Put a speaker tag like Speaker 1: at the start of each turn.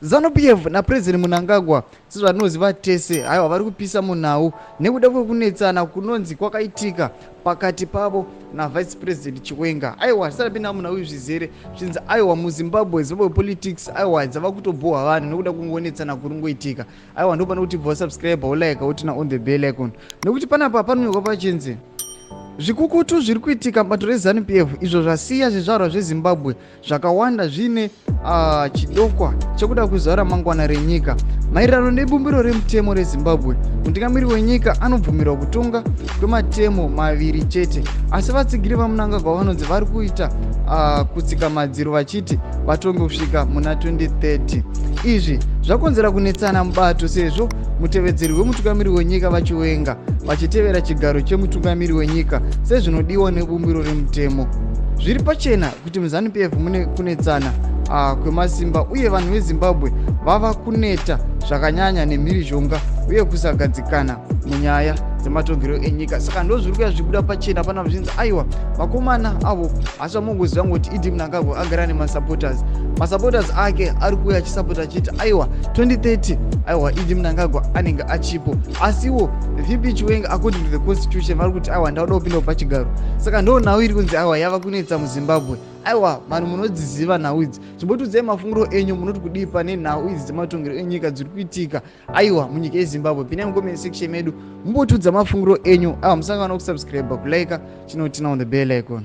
Speaker 1: Zanu PF naPresident Mnangagwa sezvatinoziva tese, aiwa, vari kupisa munhau nekuda kwekunetsana kunonzi kwakaitika pakati pavo naVice President Chiwenga. Aiwa, tisati munhau zvizere, zvinzi aiwa, muZimbabwe, Zimbabwe politics, aiwa, dzava kutobhohwa vanhu nekuda kungonetsana kuri ngoitika. Aiwa, ndo pane kuti bva subscribe, wolike, woturn on the bell icon, nekuti panapa panonyorwa pachinzi zvikukutu zviri kuitika mubato reZanu PF, izvo zvasiya zvizvarwa zveZimbabwe zvakawanda zvine chidokwa chekuda kuziva ramangwana renyika. Maererano nebumbiro remutemo reZimbabwe, mutungamiri wenyika anobvumirwa kutonga kwematemo 2 chete, asi vatsigiri vaMnangagwa vanonzi vari kuita kutsika madziro vachiti vatonge kusvika muna 2030. Izvi zvakonzera kunetsana mubato, sezvo mutevedzeri wemutungamiri wenyika vaChiwenga vachitevera chigaro chemutungamiri wenyika sezvinodiwa nebumbiro remutemo. Zviri pachena kuti muZanu PF mune kunetsana kwemasimba, uye vanhu veZimbabwe vava kuneta zvakanyanya nemhirizhonga uye kusagadzikana munyaya dzematongero enyika. Saka ndo zviri kuya zvibuda pachena pana zvinzi aiwa, vakomana avo, asi vamongoziva ngoti ED Mnangagwa agara nemasupporters, masupporters ake ari kuuya achisapota achiti aiwa, 2030, aiwa, ED Mnangagwa anenge achipo. Asiwo VP Chiwenga, according to the constitution, vari kuti aiwa, ndauda kupinda pachigaro. Saka ndo nhau iri kunzi aiwa, yava kunetsa muZimbabwe. Aiwa, vanhu munodziziva nhau idzi, chimbotiudzai mafungiro enyu, munoti kudii pane nhau idzi dzematongero enyika dziri kuitika, aiwa, munyika yeZimbabwe? Pindai mucomment section medu mumbotiudza mafungiro enyu. Aiwa, musangana kusubscribe, kulike, chinoturn on the bell icon.